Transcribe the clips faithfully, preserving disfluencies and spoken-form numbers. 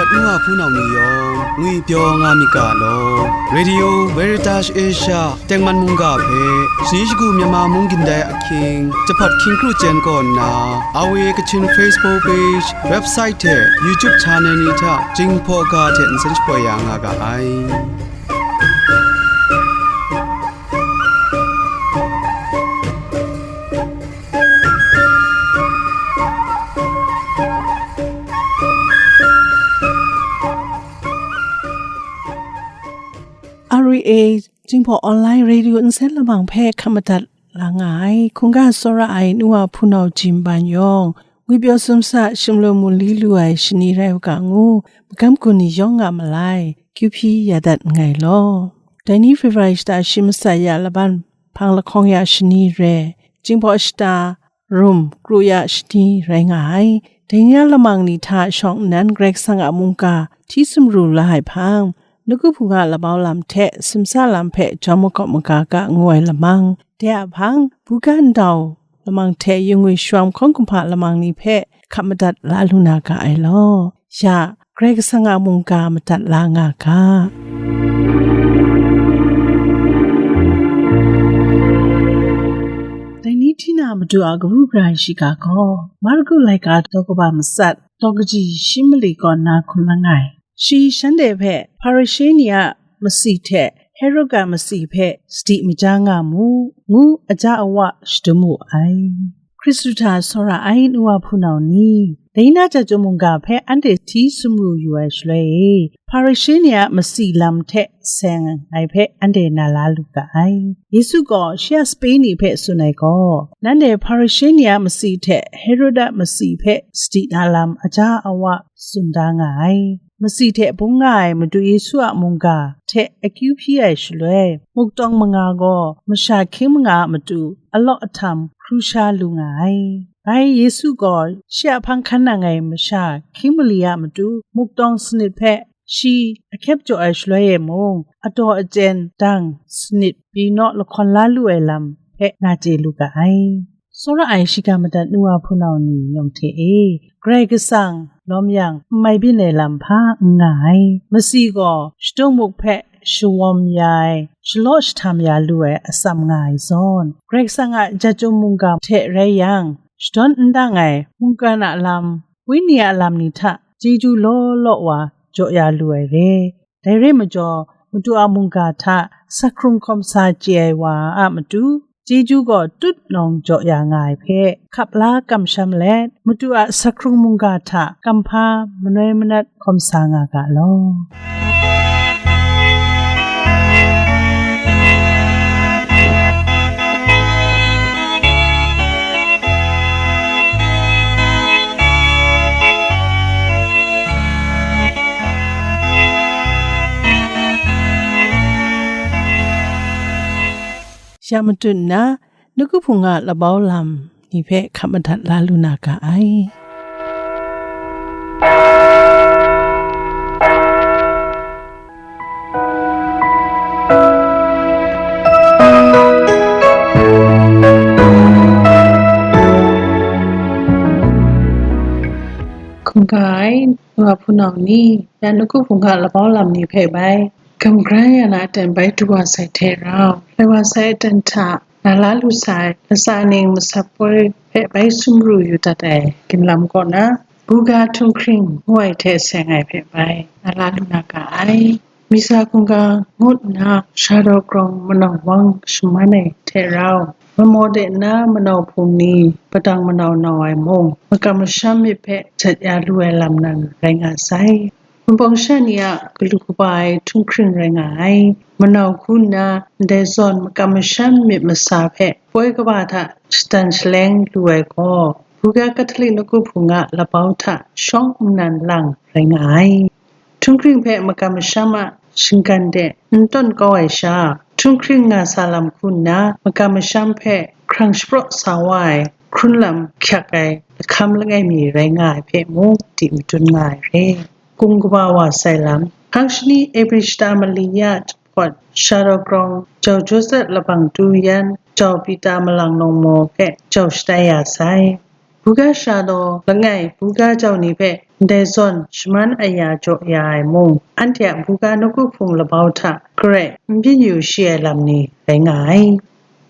N wa hpunau ni yawng ngwipyaw nga myit ga law. Radio Veritas Asia tengman mungga hpe shani shagu Myanmar mung gindai ahkying, jahpawt hkying kru chyen kaw nna, R V A Kachin Facebook page, website hte YouTube channel ni hta Jinghpaw ga hte nsen shapoi ya nga ga ai. R V A Jinghpaw Online Radio nsen lamang hpe hkap madat la nga ai. Hkungga tsawra ai nu wa hpunau Jim Ban yawng, ngwipyaw sumsa sumlu mu li lu ai shani rai u ga ngu, magam gun ni yawng a malai, kyu hpyi ya dat nngai law. Dai ni February shata shi masat ya laban hpang lahkawng ya shani re, Jinghpaw shata rum kru ya shani rai nga ai. Dai ni a lamang ni hta shawng nnan Karai Kasang a mungga hti sumru la ai hpang, nawku hpung a labau lam hte simsa lam hpe jawm makawp maga ga ngu ai lamang, dai a hpang, buga ndau lamang hte yu ngwi sharawng hkawng kumhpa lamang ni hpe hkap madat la lu na ga ai law. Ya, Karai Kasang a mungga madat la nga ga. Dai ni hti na madu a kabu gara shiga gaw, Marku laika daw kaba matsat, daw kaji shi mali kaw nna hkum langai. Shi shanhte hpe Hparishe ni a masi hte Herod a masi hpe sadi maja nga mu, ngu aja awa shadum wu ai. Hkristu hta tsawra ai nu wa hpunau ni, dai na chyum mungga hpe anhte hti sumru yu ai shaloi e, Hparishe ni a masi lam hte seng ai hpe anhte na la lu ga ai. Yesu gaw shi a sape ni hpe tsun ai gaw, nanhte Hparishe ni a masi hte Herod a masi hpe sadi na lam aja awa tsun da nga ai. Masi hte bung nga ai Madu Yesu a mungga hte akyu hpyi ai shaloi, muktawng manga gaw masha hkying manga a matu alaw ahtam hkru sha lu nga ai. Bai Yesu gaw shi a hpang hkan nang ai masha hkying mali a matu muktawng sanit hpe shi ahkyep jaw ai shaloi e mung, adaw aten dang sanit pyi naw lahkawn la lu ai lam hpe na chye lu ga ai. Tsawra ai shiga madat nu wa hpunau ni yawng hte e, Karai Kasang lawm yang n mai byin ai lam hpa n nga ai. Masi gaw shadung muk hpe shawawm ya ai, shalaw shahtam ya lu ai atsam nga ai zawn, Karai Kasang a jat chyum mungga hte rai yang, shadawn n dang ai mungkan a lam, wenyi a lam ni hta chyeju law law wa jaw ya lu ai re. Dai re majaw, Madu a mungga hta sakrung hkawm sa chye ai wa a matu, chyeju gaw tut nawng jaw ya nga ai hpe, hkap la kamsham let, Madu a sakrung mungga hta kamhpa manoi manat hkawm sa nga ga law. Ya matut nna, nawku hpung a labau lam ni hpe hkap madat la lu na ga ai. Hkungga ai, nu wa hpunau ni, ya nawku hpung a labau lam ni hpe bai, gam gran ya na aten bai du wa sai hte rau, rai wa sai aten hta, na la lu sai, latsa ning masat poi hpe bai sumru yu dat ai ginlam kaw na, buga htunghkring ngu ai hte seng ai hpe bai, na la lu na ga ai. Misa hkungga ngut nna, sha daw grawng manau wang shaman ai hte rau, mamaw de nna manau hpung ni, padang manau nau ai mung, makam masham myit hpe jat ya lu ai lam nan rai nga sai. Wunpawng sha ni a galu kaba ai htunghkring rai nga ai. Manau hku nna ndai zawn makam masham myit masa hpe poi kaba hta shatan shaleng lu ai gaw, buga Katolik nawku hpung a labau hta shawng nnan lang rai nga ai. Htunghkring hpe makam masham a shinggan de n tawn kau ai sha, htunghkring nga sa lam hku nna makam masham hpe hkrang shapraw sa wa ai hkrun lam hkyak ai lahkam langai mi rai nga ai hpe mung di madun nga ai re. Gung kaba wa sai lam, hkang shani Ebri shata mali ya jahpawt, sha daw grawng jau Josep labang tu yan jau Pita malang nawng maw hpe jau shatai ya sai. Buga sha daw langai buga jau ni hpe ndai zawn shaman aya jaw ya ai mung, anhte a buga nawku hpung labau hta garai n byin yu shi ai lam ni rai nga ai.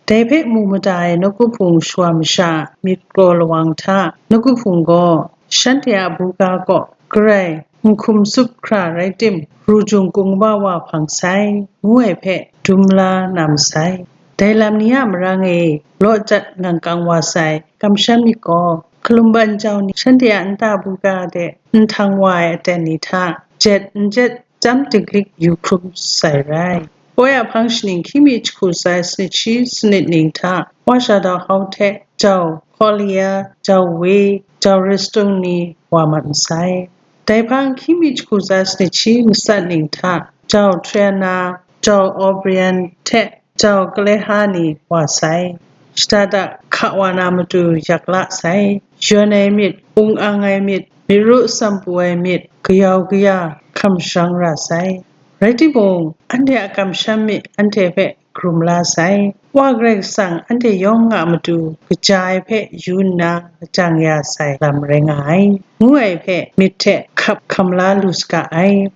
Dai hpe mu mada ai nawku hpung shawa masha a myit kraw lawang hta nawku hpung gaw shanhte a buga kaw garai n hkum tsup hkra rai tim, ru jung kungba wa hpang sai, ngu ai hpe dum la na masai. Dai lam ni a marang e law jat ngang kang wa sai kamsham myit gaw, hkalum ban jau ni shanhte a nta buga de n htang wa ai aten ni hta jet n jet chyam dinglik yu hkrum sai rai. Poi a hpang shaning hkying mi jahku tsa ai sanit shi sanit ning hta, Wa Sha Daw Hkau hte jau Hkawlia, jau We, jau Ristung ni wa mat masai. Dai hpang hkying mi jahku tsa ai sanit shi matsat ning hta, jau Triana, jau Obrian hte jau Kaleha ni wa sai. Shada da hka wa na matu yak la sai. Yawn ai myit, ung ang ai myit, myit ru sam pu ai myit, kayau kaya hkam sharang ra sai. Rai timung, anhte a kamsham myit anhte hpe hkrum la sai. Wa Karai Kasang anhte yawng a matu kaja ai hpe yu nna lajang ya sai lam rai nga ai, ngu ai hpe myit hte hkap hkam la lu saga ai.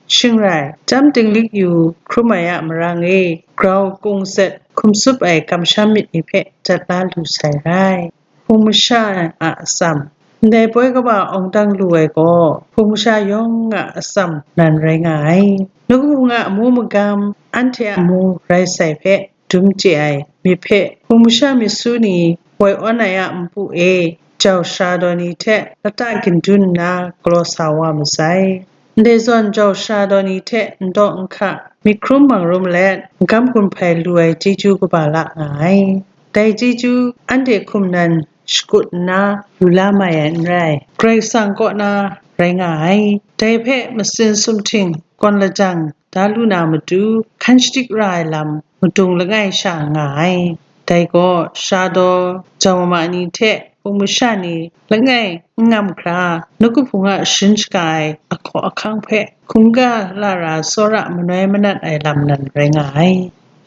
Shing rai, chyam dinglik yu hkrum ai a marang e, grau kungset hkum tsup ai kamsham myit ni hpe jat la lu sai rai. Hpung masha a atsam. Ndai poi kaba awng dang lu ai gaw, hpung masha yawng a atsam nan rai nga ai. Nawku hpung a amu magam, anhte a amu rai sai hpe dum chye ai myit hpe, hpung masha myit su ni woi awn ai a npu e, jau sara daw ni hte lata ginjun nna galaw sa wa masai. Ndai zawn jau sara daw ni hte ndaw nhka myit hkrum mang rum let, magam gun hpai lu ai chyeju kaba la nga ai. Dai chyeju anhte hkum nan shakut nna yu la mai ai n rai. Karai Kasang kaw na rai nga ai. Dai hpe matsin sumhting kawn lajang da lu na matu, hkan shadik ra ai lam madung langai sha nga ai. Dai gaw, sara daw jau mama ni hte hpung masha ni langai n ngam hkra, nawku hpung a sharin shaga ai ahkaw ahkang hpe hkungga lara tsawra manoi manat ai lam nan rai nga ai.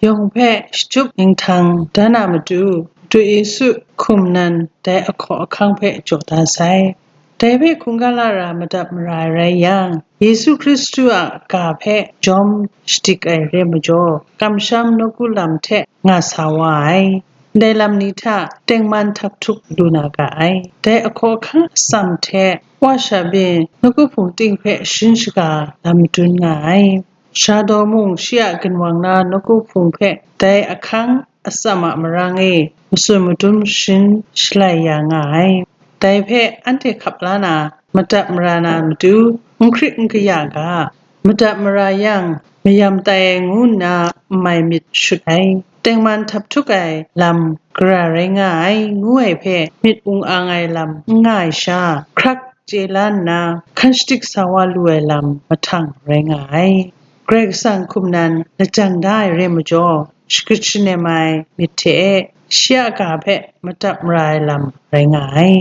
Yawng hpe shachyup ninghtan da na matu, Madu Yesu hkum nan dai ahkaw ahkang hpe jaw da sai. Dai hpe hkungga lara madap mara ai rai yang, Yesu Hkristu a ga hpe jawm shadik ai re majaw, kamsham nawku lam hte nga sa wa ai. Ndai lam ni hta tengman htak htuk lu na ga ai. Dai ahkaw ahkang atsam hte wa sha byin nawku hpung ting hpe sharin shaga lam madun nga ai. Sara daw mung shi a ginwang na nawku hpung hpe dai ahkang atsam a marang e matsun madum sharin shalai ya nga ai. Dai hpe anhte hkap la na, madap mara na matu, n hkrit n kaya ga, madap mara yang, mayam tai ai ngu nna n mai myit shut ai. Tengman htak htuk ai lam gara rai nga ai, ngu ai hpe myit ung ang ai lam n nga ai sha, hkrak chye la nna, hkan shadik sa wa lu ai lam mahtang rai nga ai. Karai Kasang hkum nan lajang da ai re majaw, shagrit shanem ai myit hte e, shi a ga hpe madap mara ai lam rai nga ai.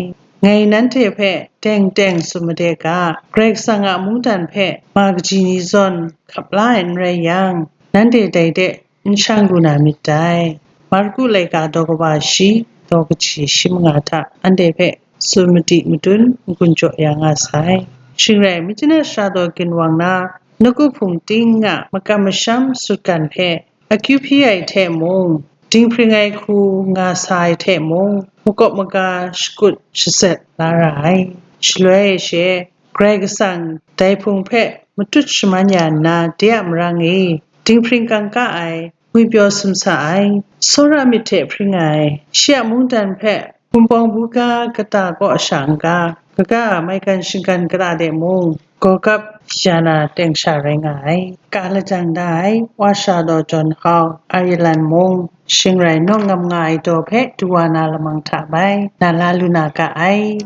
Ngai nanhte hpe teng teng tsun made ga, Karai Kasang a mungdan hpe ma kaji ni zawn hkap la ai n rai yang, nanhte dai de n shang lu na myit dai. Marku laika daw kaba shi, daw kaji shi manga hta anhte hpe tsun madi madun n-gun jaw ya nga sai. Shing rai, Myitkyina Sara daw ginwang na, nawku hpung ting a makam masham sutgan hpe akyu hpyi ai hte mung, dinghpring ai hku nga sa ai hte mung, makawp maga shakut shatset la ra ai. Shaloi she, Karai Kasang dai Hpung hpe matut shaman ya nna, de a marang e, dinghpring kangka ai, ngwipyaw sumsa ai, tsawra myit hte hpring ai, shi a mungdan hpe Wunpawng buga kata kaw sha n-ga, kaga maigan shinggan kata de mung, gawgap ya na teng sha rai nga ai. Ka lajang da ai, Wa Sha daw John Hau, Ireland mung, shing rai nawng ngam nga ai daw hpe du wa na lamang hta bai, na la lu na ga ai.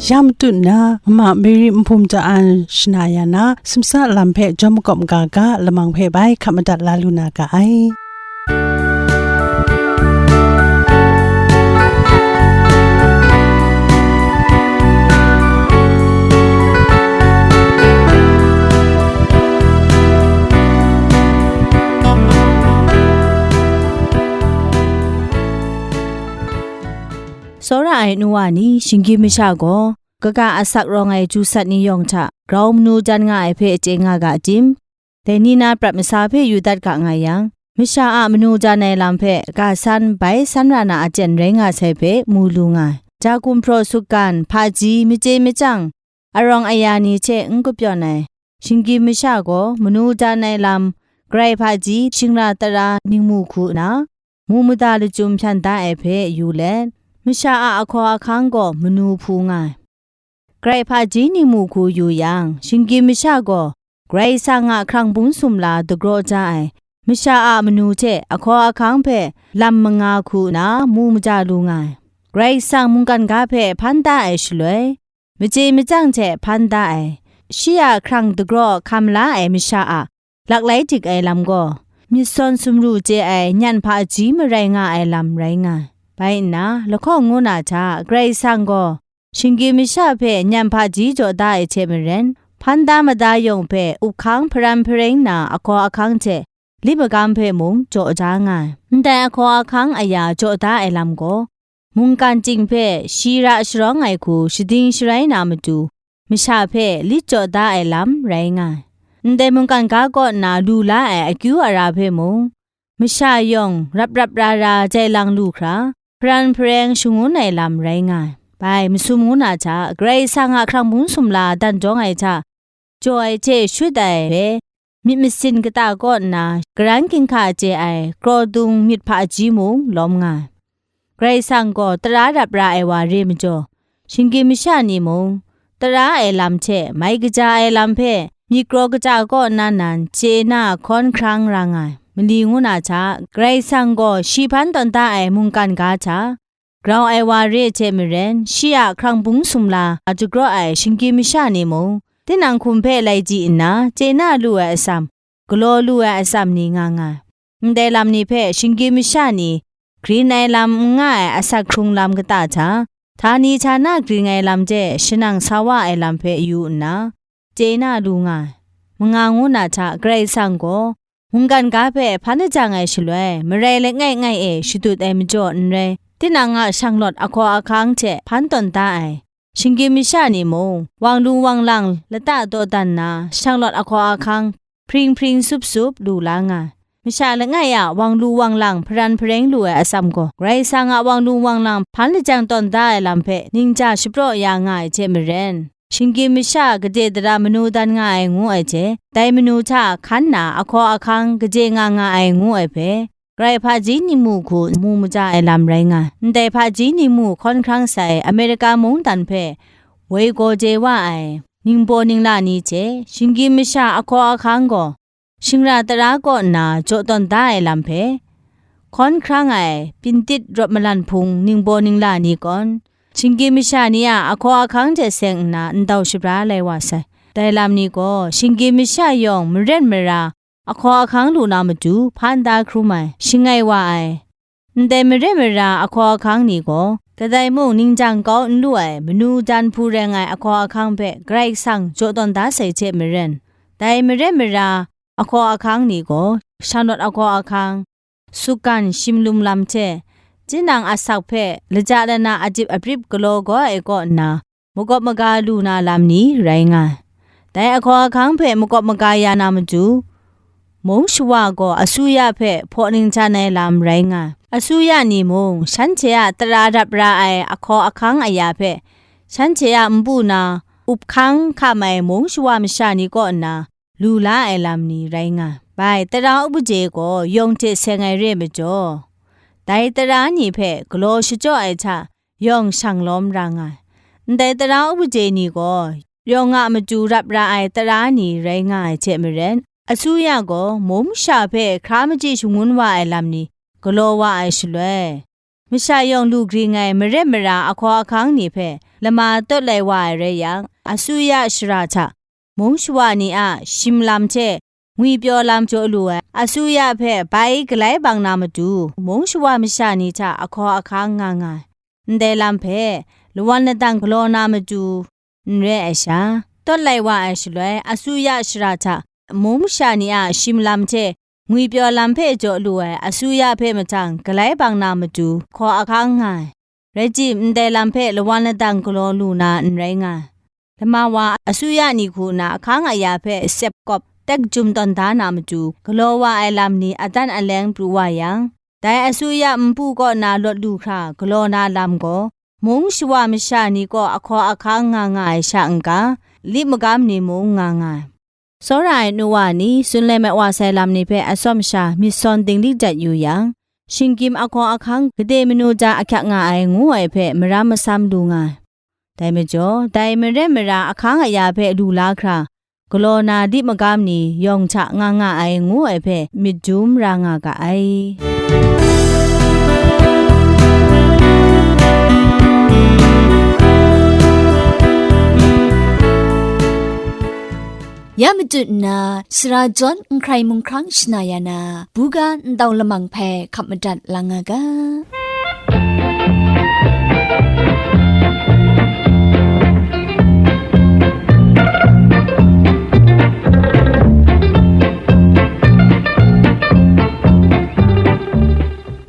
Ya matut nna, Mama Mary Nhpum Cha An shana ya na, simsa lam hpe jawm makawp ga ga, lamang hpe bai hkap madat la lu na ga ai. ai nu wa ni, shinggyim masha gaw kaga asak rawng ai ju sat ni yawng hta grau manu dan nga ai hpe chye nga ga tim? Dai ni na prat masa hpe yu dat ga nga yang, masha a manu dan ai lam hpe ga san bai san ra na a chyen rai nga sai hpe mu lu nga ai. Ja gumhpraw sukgan, hpaji, machye machyang, arawng aya ni hte n kapyawn ai shinggyim masha gaw manu dan ai lam, Karai hpaji, shingra tara ningmu hku nna, mu mada lachyum hpyan da ai hpe yu let, masha a ahkaw ahkang gaw manu hpu nga ai. Karai hpaji ningmu hku yu yang, shinggyim masha gaw Karai Kasang a hkrang bung sumla dagraw ja ai masha a manu hte ahkaw ahkang hpe lam manga hku nna mu maja lu nga ai. Karai Kasang mungkan ga hpe hpan da ai shaloi, machye machyang hte hpan da ai, shi a hkrang dagraw hkam la ai masha a laklai dik ai lam gaw, myit sawn sumru chye ai nyan hpaji marai nga ai lam rai nga ai. Bai nna, lahkawng ngu na hta, Karai Kasang gaw shinggyim masha hpe nyan hpaji jaw da ai hte maren, hpan da mada yawng hpe up hkang hparan hpareng na ahkaw ahkang hte lit magam hpe mung jaw da nga ai. Ndai ahkaw ahkang aya jaw da ai lam gaw, mungkan ting hpe shi ra sharawng ai hku shading sharai na matu, masha hpe lit jaw da ai lam rai nga ai. Ndai mungkan ga kaw nna lu la ai akyu ara hpe mung, masha yawng rap rap ra ra jai lang lu hkra, hparan hpareng shangun ai lam rai nga ai. Bai masum ngu na hta, Karai Kasang a hkrang bung sumla dan jawng ai hta, jaw ai hte shut ai hpe, myit masin kata kaw nna, karan ginhka chye ai kraw dung myit hpaji mung lawm nga ai. Karai Kasang gaw tara rap ra ai wa re majaw, shinggyim masha ni mung, tara ai lam hte mai kaja ai lam hpe myit kraw kata kaw nna nan chye na hkawn hkrang ra nga ai. Mali ngu na hta, Karai Kasang gaw shi hpan tawn da ai mungkan ga hta, grau ai wa re ai hte maren, shi a hkrang bung sumla a dagraw ai shinggyim masha ni mung, tinang hkum hpe lai di nna chye na lu ai atsam, galaw lu ai atsam ni nga nga ai. Ndai lam ni hpe shinggyim masha ni grin ai lam n nga ai asak hkrung lam kata hta, htani htana grin ai lam de shanang sa wa ai lam hpe yu nna, chye na lu nga ai. Manga ngu na hta, Karai Kasang gaw mungkan ga hpe hpan lajang ai shaloi, marai langai ngai e shadut ai majaw n rai, tinang a shanglawt ahkaw ahkang hte hpan tawn da ai shinggyim masha ni mung, wang lu wang lang lata dawdan na, shanglawt ahkaw ahkang hpring hpring sup sup lu la nga ai. Masha langai a wang lu wang lang hparan hpareng lu ai atsam gaw, Karai Kasang a wang lu wang lang hpan lajang tawn da ai lam hpe ningja shapraw ya nga ai hte maren, shinggyim masha gade dara manu dan nga ai ngu ai hte, dai manu hta hkan na ahkaw ahkang gade nga nga ai ngu ai hpe, Karai hpaji ningmu hku mu maja ai lam rai nga ai. Ndai hpaji ningmu hkawn hkrang sai Amerika mungdan hpe woi gaw de wa ai ningbaw ningla ni hte shinggyim masha ahkaw ahkang gaw, shingra tara kaw nna jaw tawn da ai lam hpe, hkawn hkrang ai Pintit rawt malan hpung ningbaw ningla ni gawn, shinggyim masha ni a ahkaw ahkang hte seng nna ndau shabra lai wa sai. Dai lam ni gaw, shinggyim masha yawng maren mara ahkaw ahkang lu na matu hpan da hkrum ai, shangai wa ai. Ndai maren mara ahkaw ahkang ni gaw, kadai mung ningdang kau n lu ai manu dan hpu reng ai ahkaw ahkang hpe Karai Kasang jaw tawn da sai hte maren, dai maren mara ahkaw ahkang ni gaw, shanglawt ahkaw ahkang, sukgan shimlum lam hte, tinang asak hpe laja lana adip aprip galaw gaw ai kaw nna, magawp maga lu na lam ni rai nga ai. Dai ahkaw ahkang hpe magawp maga ya na matu, mung shawa gaw asuya hpe hpaw ningjan ai lam rai nga ai. Asuya ni mung, shanhte a tara rap ra ai ahkaw ahkang aya hpe, shanhte a npu na up hkang hkam ai mung shawa masha ni kaw nna, lu la ai lam ni rai nga ai. Bai, tara upaje gaw yawng hte seng ai re ai majaw, dai tara ni hpe galaw shachyaw ai hta yawng shang lawm ra nga ai. Ndai tara upaje ni gaw, yawng a matu rap ra ai tara ni rai nga ai hte maren, asuya gaw mung masha hpe hkra machyi shangun wa ai lam ni galaw wa ai shaloi, masha yawng lu gring ai maren mara ahkaw ahkang ni hpe lama tawt lai wa ai rai yang, asuya shara hta mung shawa ni a shim lam hte ngwipyaw lam jaw lu ai, asuya hpe bai galai bang na matu, mung shawa masha ni hta ahkaw ahkang nga nga ai. Ndai lam hpe lawan ladang galaw na matu n re ai sha, tawt lai wa ai shaloi, asuya shara hta mung masha ni a shim lam hte ngwipyaw lam hpe jaw lu ai, asuya hpe mahtang galai bang na matu, hkaw ahkang nga ai. Rai timung, ndai lam hpe lawan ladang galaw lu na n rai nga ai. Lama wa asuya ni hku na ahkang aya hpe sep kawp tek jum tawn da na matu, galaw wa ai lam ni adan aleng pru wa yang, dai asuya npu kaw na lawt lu hkra galaw na lam gaw, mung shawa masha ni kaw ahkaw ahkang nga nga ai sha n-ga, lip magam ni mung nga nga ai. Tsawra ai nu wa ni tsun lai mat wa sai lam ni hpe atsawm sha myit sawn dingli dat yu yang, shinggyim ahkaw ahkang gade manu ja ahkyak nga ai ngu ai hpe maram masam lu nga ai. Dai majaw, dai maren mara ahkang aya hpe lu la hkra, galaw na lip magam ni yawng hta nga nga ai ngu ai hpe myit dum ra nga ga ai. Ya matut nna, sara jawn n hkrai mung hkrang shana ya na, buga ndau lamang hpe hkap madat lang nga ga.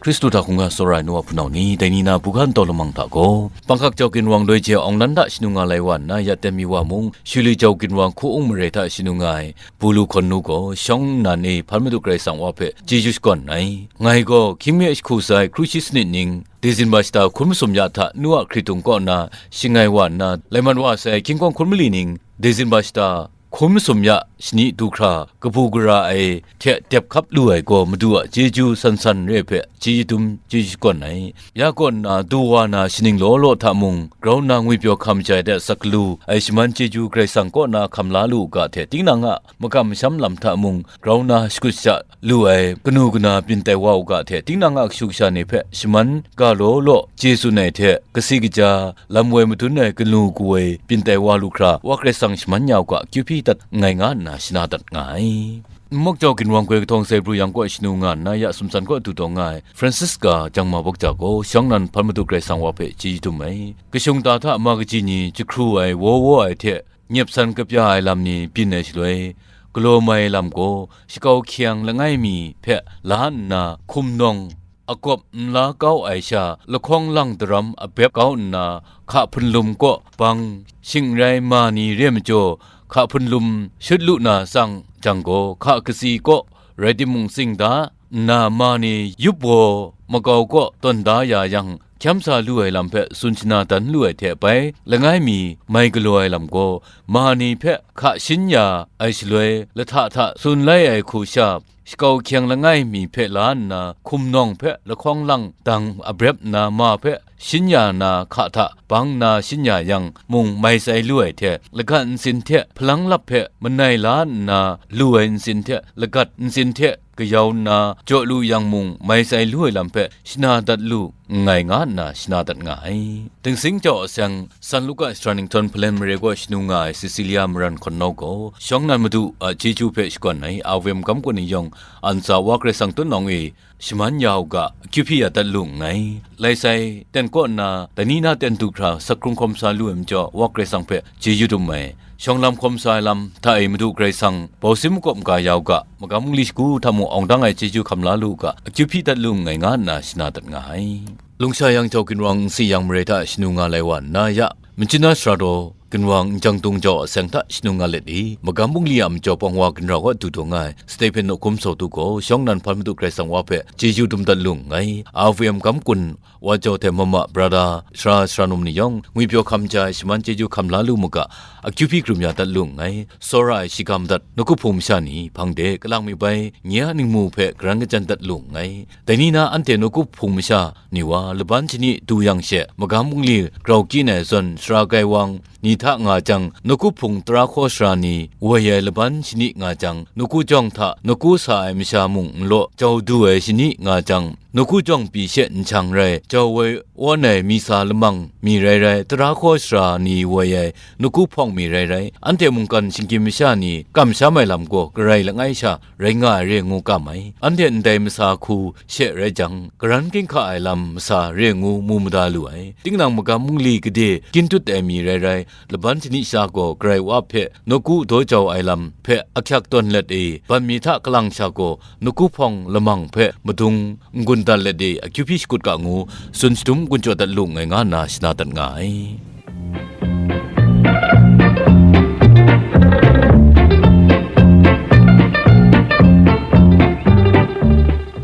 Hkristu hta hkungga tsawra ai nu wa hpunau ni, dai ni na buga ndau lamang hta gaw, Panghkak jau ginwang loi je awng lan hta shanu nga lai wa nna, ya ten mi wa mung, Shuli jau ginwang hku-ung mare hta shanu nga ai, Bulu hkawn nu gaw shawng nnan e hpan Madu Karai Kasang wa hpe chyeju shakawn ai. Ngai gaw hkying mi a jahku sai hkru shi sanit ning, Dizenba shata hkun masum ya hta nu a hkritung kaw na shangai wa nna, lai mat wa sai hkying kawng hkun mali ning, Dizenba shata hkun masum ya shani du hkra kabu gara ai hte dep hkap lu ai gaw Madu a chyeju san san re ai hpe chyeju dum chyeju shakawn ai. Ya kaw nna du wa na shaning law law hta mung, grau nna ngwipyaw hkam jai de sak galu ai shaman chyeju Karai Kasang kaw na hkam la lu u ga hte, tinang a makam masham lam hta mung, grau nna shakut sha lu ai kanu kana byin tai wa u ga hte, tinang a kashu kasha ni hpe shaman ga law law chye tsun ai hte, kasi kaja, lam woi madun ai kanu kawoi byin tai wa lu hkra, Wa Karai Kasang shaman ya u ga, akyu hpyi dat nngai nga nna shana dat nga ai. Nmawk jau ginwang goi kahtawng sai pru yang kaw shanu nga nna, ya sumsan kaw du taw nga ai Francisca Jangma Bawk Ja gaw, shawng nnan hpan Madu Karai Kasang wa hpe chyeju dum ai. Kashung ta hta ma kaji ni jahkru ai, waw waw ai hte, nyep san kapya ai lam ni byin ai shaloi, galaw mai ai lam gaw, shakau hkyang langai mi hpe la nna, hkum nawng, akawp nla kau ai sha, lahkawng lang daram abep kau nna, hka hpunlum kaw bang, shing rai ma ni re majaw, hka hpunlum shut lu na tsang jang gaw, hka katsi kaw rai timung tsing da nna, ma ni yup waw makau kaw tawn da ya yang, hkyam sa lu ai lam hpe tsun shana dan lu ai hte bai, langai mi mai galaw ai lam gaw, ma ni hpe hka shin ya ai shaloi, lahta hta tsun lai ai hku sha, shakau hkyang langai mi hpe la nna, hkum nawng hpe lahkawng lang dang abrep nna, ma hpe shin ya na hka hta bang na shin ya yang mung mai tsai lu ai hte, lagat ntsin hte hpalang lap hpe manai la nna lu ai ntsin hte lagat ntsin hte kayau nna jaw lu yang mung, mai tsai lu ai lam hpe shana dat lu nngai, nga nna shana dat nga ai. Dingsing jau aseng, San Luka shara nhtawm hpalen mare kaw shanu nga ai Cecilia Maran hkawn nau gaw, shawng nnan Madu a chyeju hpe shakawn ai, A V M magam kaw ni yawng, antsa Wa Karai Kasang tut nawng e shaman ya u ga, akyu hpyi ya dat lu nngai. Lai sai, ten kaw nna, dai ni na ten du hkra, sak hkrung hkawm sa lu ai majaw, Wa Karai Kasang hpe chyeju dum ai. Shawng lam hkawm sa ai lam hta e Madu Karai Kasang bau sim makawp maga ya u ga, magam bungli shagu hta mung awng dang ai chyeju hkam la lu u ga, akyu hpyi dat lu nngai, nga nna shana dat nga ai. Lungsha yang jau ginwang nsi yang mare hta shanu nga lai wa nna ya, Myitkyina sara daw ginwang n jang dung jau aseng hta shanu nga let i, magam bungli a majaw pawng wa ginra wa du taw nga ai Stephen Nawhkum Sawtu gaw, shawng nnan hpan Madu Karai Kasang wa hpe chyeju dum dat lu nngai. A V M magam kun wa jau hte mama brada, sara sara num ni yawng, ngwipyaw hkam ja ai shaman chyeju hkam la lu mu ga, akyu hpyi hkrum ya dat lu nngai. Tsawra ai shiga madat nawku hpung masha ni hpang de kalang mi bai, nye a ningmu hpe karan kajan dat lu nngai. Dai ni na anhte nawku hpung masha ni wa laban shani du yang she, magam bungli grau kyin ai zawn sara gaiwang ni hta nga jang, nawku hpung tara hkaw sara ni woi ai laban shani nga jang, nawku jawng hta nawku sa ai masha mung n law, jau du ai shani nga jang, nawku jawng pyi she nhkyang rai, jau woi awn ai mi sa lamang mi rai rai, tara hkaw sara ni woi ai nawku hpawng mi rai rai, anhte mungkan shinggyim masha ni kamsham ai lam gaw karai langai sha rai nga ai re ngu kam ai. Anhte ndai masa hku she rai jang, karan ginhka ai lam masa re ngu mu mada lu ai. Tinang magam bungli gade kyin tut ai mi rai rai, laban shani sha gaw Karai Wa hpe nawku daw jau ai lam hpe ahkyak tawn let e, ban mi hta kalang sha gaw nawku hpawng lamang hpe madung n-gun Nta let e, akyu hpyi shakut ga ngu, tsun shadum gun jaw dat lu nngai nga nna shana dat nga ai.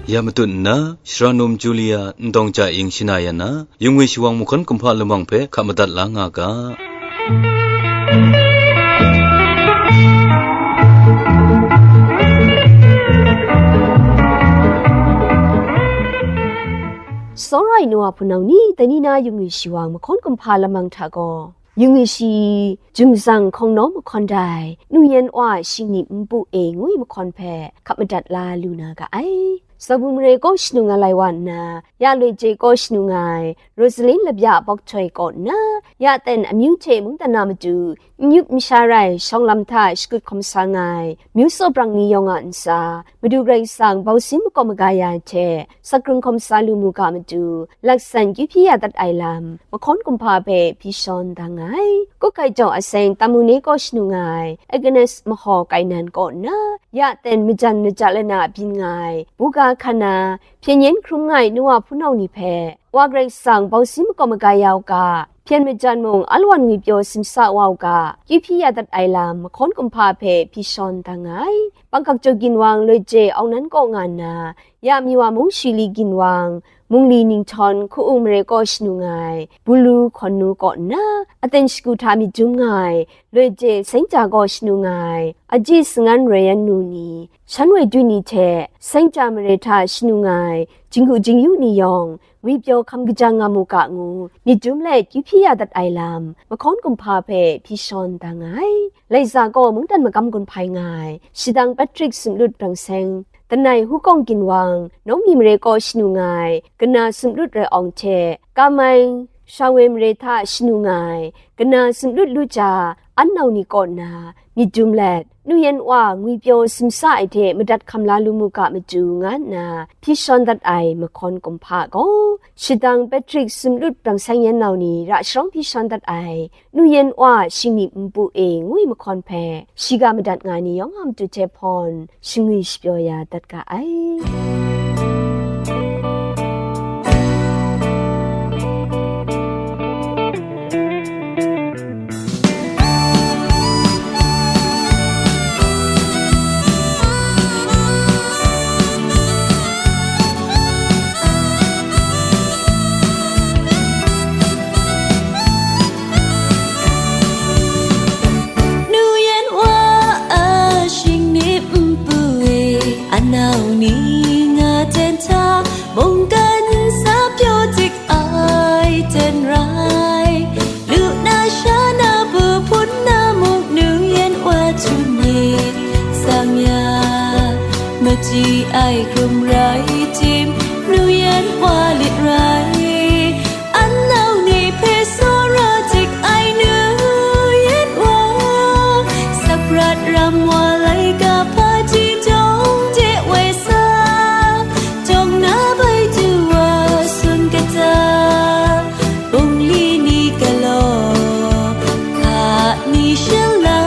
Ya matut nna, Shara Num Julia Ndawng Ja Ing shana ya na, Yungwi Shawang mahkawn kumhpa lamang hpe hka madat la nga ga. Tsawra ai nu wa hpunau ni, dai ni na Yungwi Shawang mahkawn kumhpa lamang hta gaw, Yungwi Shi Jumzang Hkawng Nawng Mahkawn Dai, Nu Yan Wa Shingni Npu E ngu ai mahkawn hpe hka madat la lu na ga ai. Zabu mare kaw shanu nga lai wa nna, ya Loi Je kaw shanu nga ai, Rosaline Labya Bok Htoi kaw nna, ya ten amyu hte mungdan na matu, n yup n sha rai shawng lam hta shakut hkawm sa nga ai, myu tsaw brang ni yawng a ntsa, Madu Karai Kasang bausin makawp maga ya ai hte, sakrung hkawm sa lu mu ga matu, laksan kyu hpyi ya dat ai lam, mahkawn kumhpa hpe hpyi shawn da nga ai. Kawk Hkai Jaw Aseng Tamu Ni kaw shanu nga ai, Agnes Mahaw Kainan kaw nna, ya ten majan maja lana byin nga ai, buga hkan na, hpyen yen hkrum nga ai nu wa hpunau ni hpe, Wa Karai Kasang bausin makawp maga ya u ga, hpyen majan mung alawan ngwipyaw simsa wa u ga, kyu hpyi ya dat ai lam, mahkawn kumhpa hpe hpyi shawn da nga ai. Bangkak Jaw Ginwang Loi Je Aung Nan kaw nga nna, ya Miwa Mung Shili Ginwang, Mungli Ninghtawng Hku-ung mare kaw shanu nga ai, Bulu Hkawn Nu kaw nna, aten shagu hta myit dum nga ai, Loi Je Seng Ja kaw shanu nga ai, Aji Sangan Roi Yan Nu ni, Shan Woi Dwi ni hte, Seng Ja mare hta shanu nga ai, Jinggu Jingyu ni yawng, ngwipyaw hkam kaja nga mu ga ngu, myit dum let kyu hpyi ya dat ai lam, mahkawn kumhpa hpe hpyi shawn da nga ai. Laiza kaw mungdan magam gun hpai nga ai, Shadang Patrick Sumlut Brang Seng, Danai Hukawng Ginwang, Nawng Mi mare kaw shanu nga ai, Kana Sumlut Rai Awng hte, Kamai Shawe mare hta shanu nga ai, Kana Sumlut Lu Ja, An Nau ni kaw nna, myit dum let, Nu Yan Wa ngwipyaw simsa ai hte madat hkam la lu mu ga matu, nga nna hpyi shawn dat ai mahkawn kumhpa gaw, Shadang Patrick Sumlut Brang Seng Yan Nau ni ra sharawng hpyi shawn dat ai, Nu Yan Wa Shingni Npu E ngu ai mahkawn hpe, shiga madat nga ni yawng a matu hte hpawn, shangwi shapyaw ya dat ga ai. Nu Yan Wa a shingni npu e, a nau ni nga ten hta, mungkan sa pyaw dik ai ten rai. Lu na sha na bu hpun na muk Nu Yan Wa htum myit, tsang ya, machyi ai hkrum rai tim, Nu Yan Wa lit rai. An nau ni hpe tsawra dik ai Nu Yan Wa, sakrat ram wa laika hpaji jawng de woi sa, jawng na bai du wa sun kata, bungli ni galaw, hka ni shela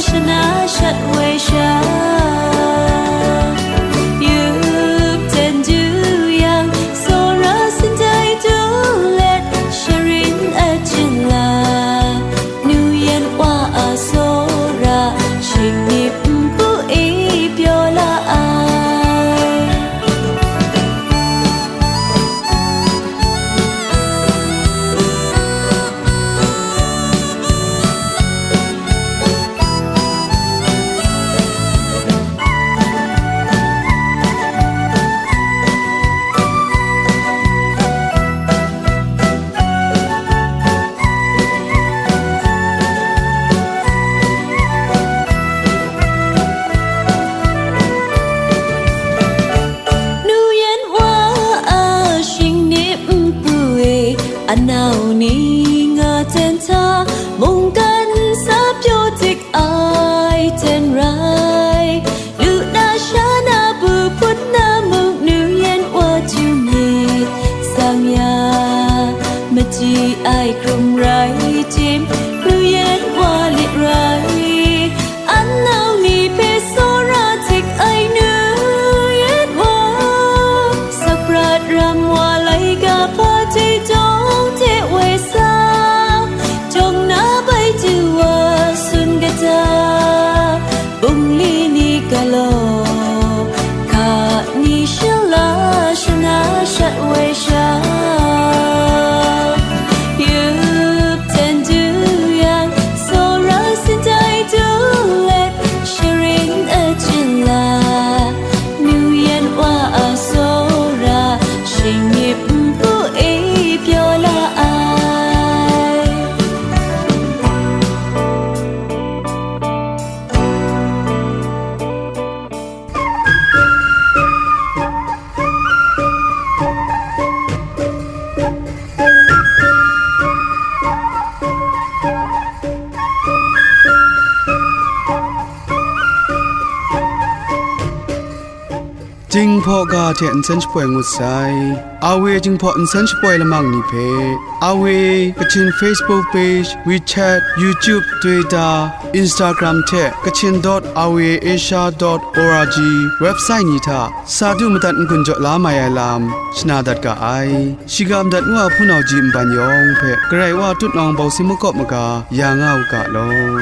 shana shat woi sha. Yup ten du yang, tsawra sindai du let, sharin a jinla, Nu Yan Wa a tsawra, shingni npu e pyaw la ai. Nu Yan Wa a shingni npu e, a nau ni nga ten hta, mungkan sa pyaw dik ai ten rai. Lu na sha na bu hpun na muk Nu Yan Wa htum myit, tsang ya, machyi ai hkrum rai tim, Nu Yan Wa lit rai. An nau ni hpe tsawra dik ai Nu Yan Wa, sakrat Teitong hte woi sa, jawng na bai du wa sun kata, bungli ni galaw, ka ni shala shana shat woi sha. Yup ten du yang, sora sin tai du let, sharin a jin la, nu yan wa a sora, shingip npu e pyaw la ai. Jinghpaw ga hte nsen shapoi ngut sai. Awe Jinghpaw nsen shapoi lamang ni hpe, Awe Kachin Facebook page, WeChat, YouTube, Twitter, Instagram hte Kachin dot awe asia dot org website ni hta sa du madat n-gun jaw la mai ai lam shana dat ga ai. Shiga madat ngu a hpunau ji nban yawng hpe Karai Wa tutnawng bawsin makawp maga ya nga u ga law.